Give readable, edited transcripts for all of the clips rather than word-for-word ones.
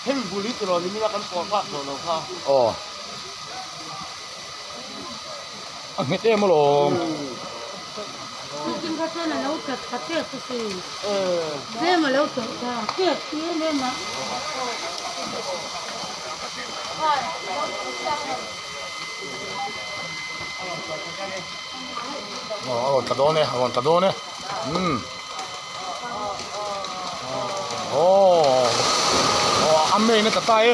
Hemi bul hi tiraw nimina kan pawh nghak zawh lo kha. Aw. A nghet em alawm. Tukin kha chuan a lo tlat kha tep a si. Tlem a lo tawlh kha tep em em a. Aw a rawn tla dawn e, a rawn tla dawn e. Umm. Aw. Aw a main a tla ta e.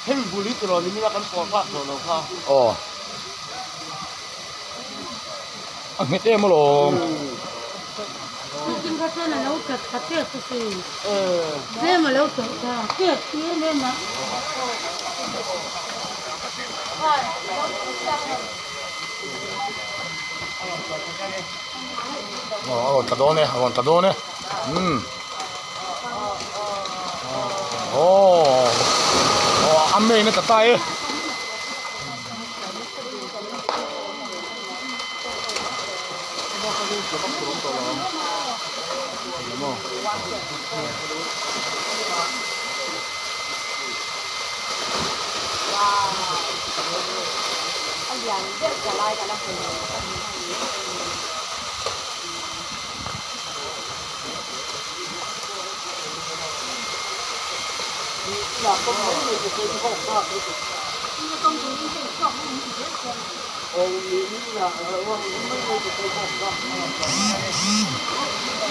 Hemi bul hi tiraw nimina kan pawh nghak zawh lo kha. Aw. A nghet em alawm. Tukin kha chuan a lo tlat kha tep a si. Tlem a lo tawlh kha tep em em a. Aw a rawn tla dawn e, a rawn tla dawn e. Umm. Aw. Aw a main a tla ta e.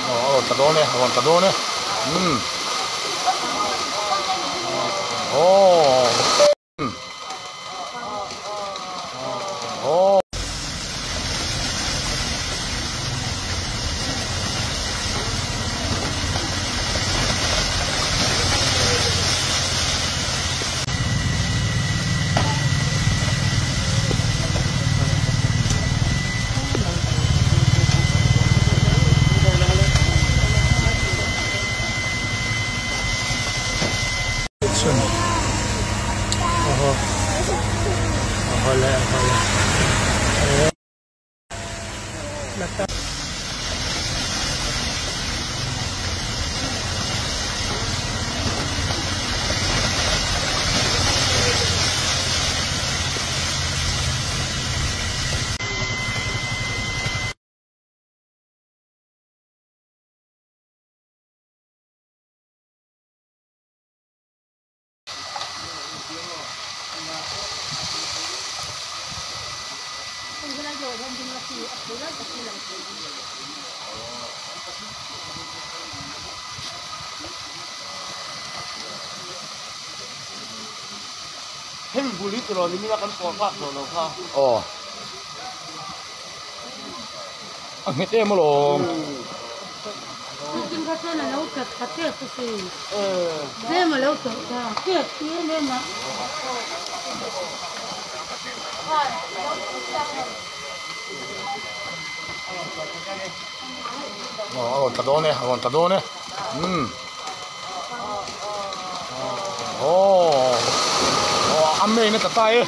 Aw a rawn tla dawn e, a rawn tla dawn e. Umm. Aw. Aw. Hemi bul hi tiraw nimina kan pawh nghak zawh lo kha. Aw. A nghet em alawm. Tukin kha chuan a lo tlat kha tep a si. Tlem a lo tawlh kha tep em em a. Aw a rawn tla dawn e, a rawn tla dawn e. Umm. Aw. Aw a main a tla ta e.